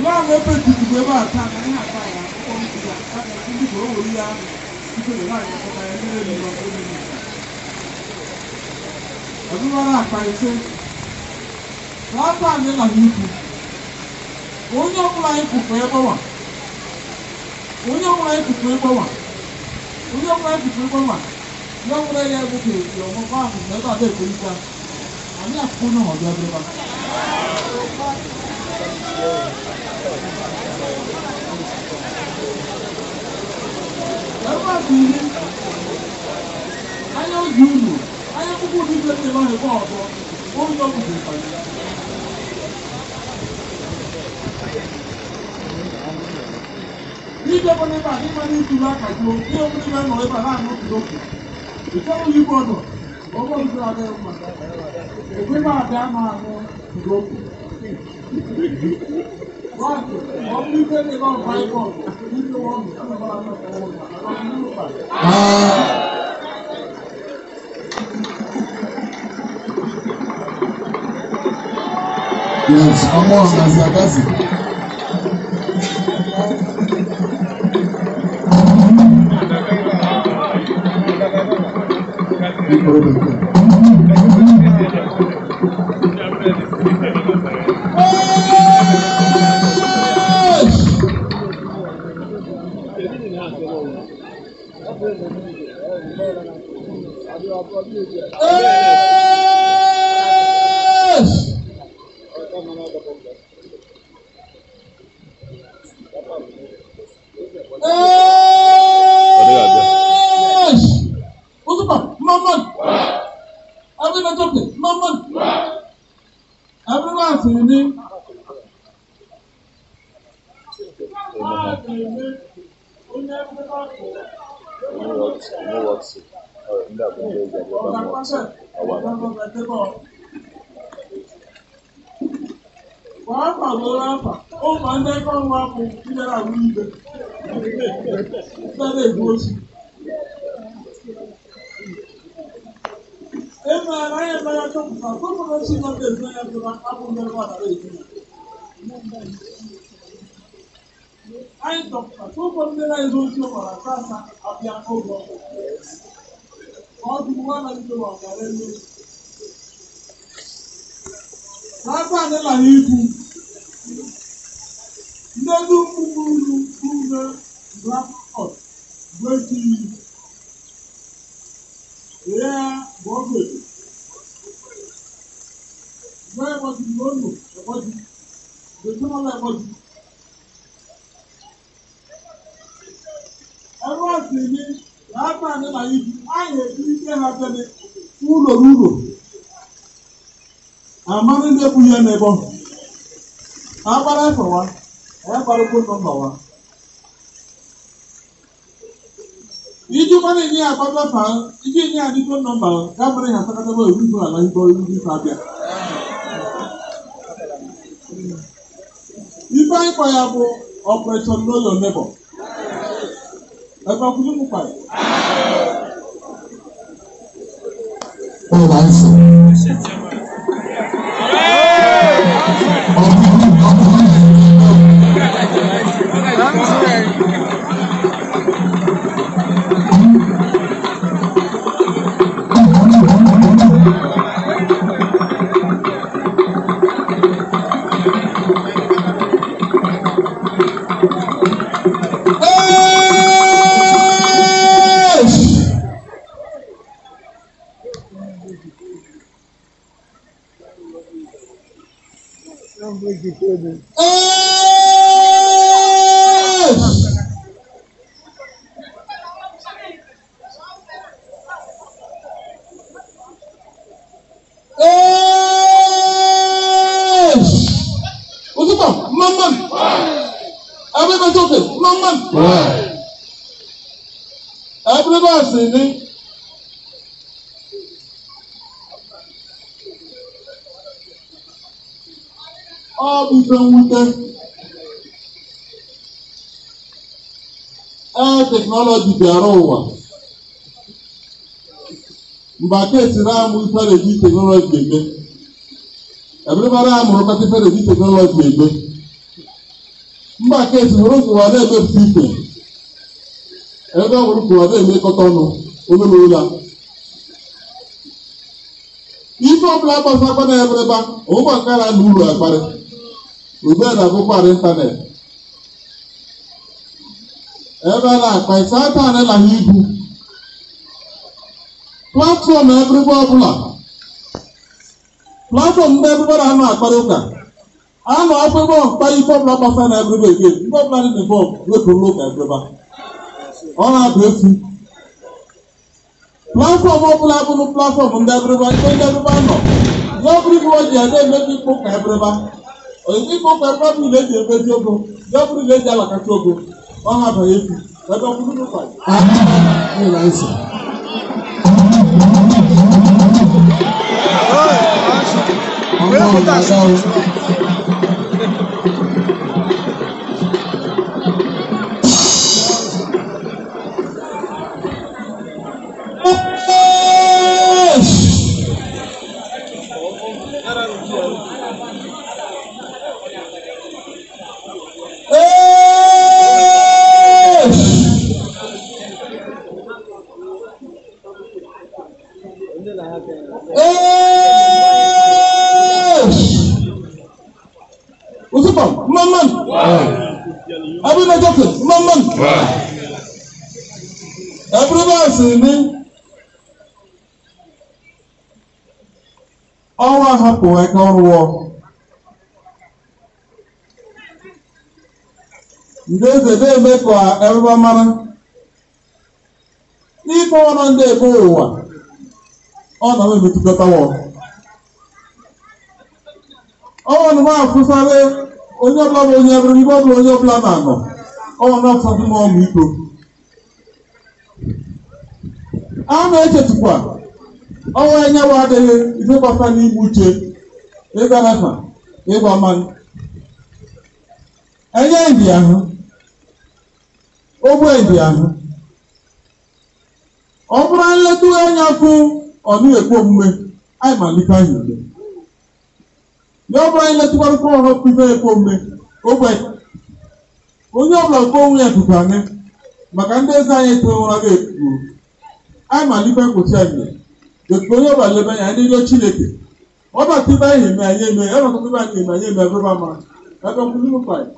Náà ebe tutu ebe a taa na ihe ata ya akwụkwọ nkụ ya a na-esi ndị ka o were ya ikele nwaanyị akpọta ya ndị na-eri ọkụ ebe ọdụmara akpa ise na aka anyị na ikwu onye ọbụla anyị kwụkwa ịgbanwa onye ọbụla anyị kwụkwa ịgbanwa onye ọbụla anyị kwụkwa ịgbanwa ya nwere ya egbuke esi ọmụkwa ahụ na ebe ada ekerịta anyị akwụkwọ onye ọbịa bịaba. Ebe a bụ ihe anya oji unu anya akwụkwọ ụdị ibe ndị ahụ ebe ọzọ onye ọ bụla ịkpali. Ije bụ n'ebe a n'ịma n'itulu aka juo ihe ọbụla ibe nọ ebe a na-anụ otu okwu. Ịchọrọ igwe ọdụ ọ bụrụ ụzọ adịghị mma. Ebe a dị ama anụ okwu. Yes, ọmọ Gazi Agazi. Ikporo bekee. Yes! Yes! Uzupa, Maman! Abina Jope, Maman! Abina Sini. Wàá fà lóra fà, ó máa ń dẹ́kọ̀ wá fún ìdára wí ibẹ̀. Ìdára ègbó oṣù. Ema anaghị eme ya chọpụta, gọvanọ si na ndị ezi ya zụrụ abụ ndị ebe ọdara ezi ya. Anyị chọpụta, tupu ndị na-ezu ozi ọgbara asa asa abịa oge ọgwụ. Ọ dị nwa na ndị ọgara elu. N'aka anyị lara ikwu, ndị ezi ụmụ ume Blackport bụ ezi iyi. Ya bụ ọgụ edo. Mgbe ẹgbọ́jú lónìí ẹgbọ́jú, ìgbésọ́nà ẹgbọ́jú. Ẹrú ọ̀sìn ni làákà ní làyè ju àyè ike ha tẹ́lẹ̀ ụlọ n'ụlọ. Àmàlí ndị ebu ya n'ebe ọ. Agbára ẹ̀fọ̀ wa, ẹ̀ gbára phone number wa. Iji mmanụ enye ya agbada fa, iji enye ya adị phone number, gabere ha sakataba ewu ibu ala ibo ibu ife abịa. Ife anyị kpọ ya bụ Operation Know Your Neighbor. Ebe ọkụzi mụ kpa ya. Ụlọ nsọ. Eish! Eish! Eish! Ụtụtụ, mma mma! Ebe ofe, mma mma! Ebe asị ni. Ọ bụ ife mwute. Ee, teknọlọji bịara ụwa. Mgbe aka esiri amụ ife na-eji teknọlọji eme. Ebiribara amụrụ kata ife na-eji teknọlọji eme. Mba keesi hụrụ ụzọ ụwa na-emepụta ife. Ebe ọ bụrụ ka ụwa na-emekọta ọnụ ololola. Ife ọbụla gbasakwa na ebereba ụgbọ nkara na uru akparị. Ugbu a na-abụkwarị ịntanetị. Ebe a na-akpa isi aka anịlaghị ibu. Platfọm eberebe ọbụla. Platfọm ndị eberebe na-anọ akparị ụka. A na-akwụkwọ mkpa ife ọbụla gbasara na eberebe ege ndị ọbụla dị n'ibọb wepụrụ ụka eberebe. Ọ na-abụ efu. Platfọm ọbụla bụrụ platfọm ndị eberebe ndị eberebe nọ. Ya ọ bụrụ ibe ji ada emebi ikpe ụka eberebe. Ikpe ụka eberebe bụ ile eji emezi ogo. Ya ọ bụrụ ile eji alakacha ogo. Ọ na-abanye efu. Ebe ọ bụrụ n'ụka. Ọnwa hapụ aka ọrụ ndị eze na-eme ka erụba mara n'ike ọrụ ndị ebe ụwa ọ na emetụtawa ọnwa na afụsarị onye ọbụla bụ onye ebere ibe ọbụla onye ọbụla na-anọ ọnwa na-afụsasị m ọmụ iko a na-echetukwa ọnwa enyewa adịghị ife gbasara n'ime uche ịga nafa ịgwa mmanụ enye ndị ahụ ogbe ndị ahụ ọ bụrụ nleta anya fụ ọ dịghị ekwe omume anyị malite anyị ule ya ọ bụrụ anyị letụkwarụkwa ọhụrụ ife ekwe omume ogbe onye ọbụla kwe onwe ya tupu anyị maka ndị eze anyị tụrụ ụra ga-ekwu anyị malite nkwụsị anyị dịka onye ọbụla lebe anya ndị rịọ Chineke ọ bata ibe anyị eme anyị eme ya bata ibe anyị eme anyị eme ebe mara ebe nkwụzi m kwanyị.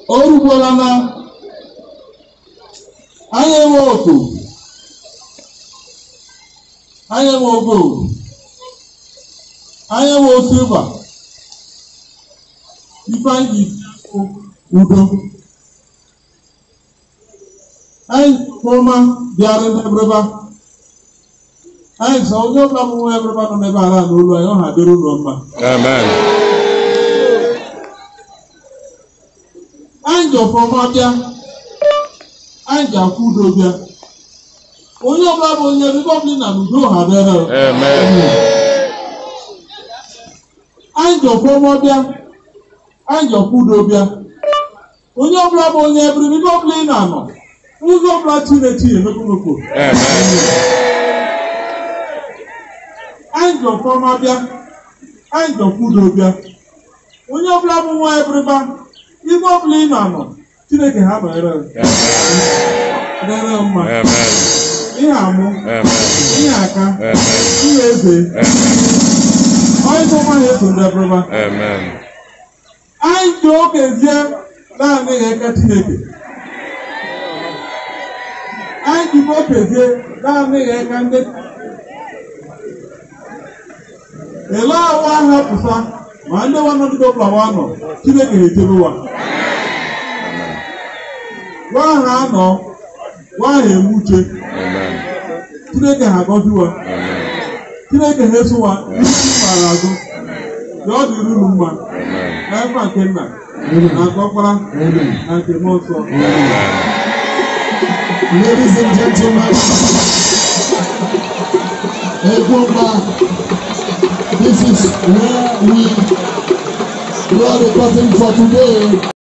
Orugbola na anyị enwe otu anyị enwe gold anyị enwe silva ife anyị ji udo anyị ọma bịara n'ebreba anyị sọ onye ọbụla bụ nwa ebreba nọ n'ebe ala na olu anyị ọ ha dịrị ụlọ mma. Amen. Anyị ji ọfọma bịa anyị ji akwụ udo bịa onye ọbụla bụ onye rịbọbli na udo ha bịara. Amen. Anyị ji ọfọma bịa anyị ji ọkwụ udo bịa onye ọbụla bụ onye rịbọbli na anọ ụzọ ọbụla Chineke emekwumekwu. Amen. Anyị ji ọfọma bịa anyị ji ọkwụ udo bịa onye ọbụla bụ nwa ebiriba ibe ọbụla ị na-anọ Chineke ha nọnyere rere mma. Amen. Ihe amụ. Amen. Ihe aka. Amen. Ihe eze. Amen. Onye ọma na-eso ndị ebiriba. Amen. Anyị ji okezie naanị aka Chineke Anyị ji okezie naanị ya ka ndị ele awa ha pụta ma ndị nwa nọdụ ọbụla wa nọ Chineke na-echebe wa nwa ha anọ nwa ha enwe uche Chineke ha agọziwa Chineke ha esowa isi mara azụ ya ọ dịrị unu mma na ebe nke nna na nke ọkpara na nke mmụọ nsọ. Ladies and gentlemen, Egwumba, this is where we draw the curtain for today.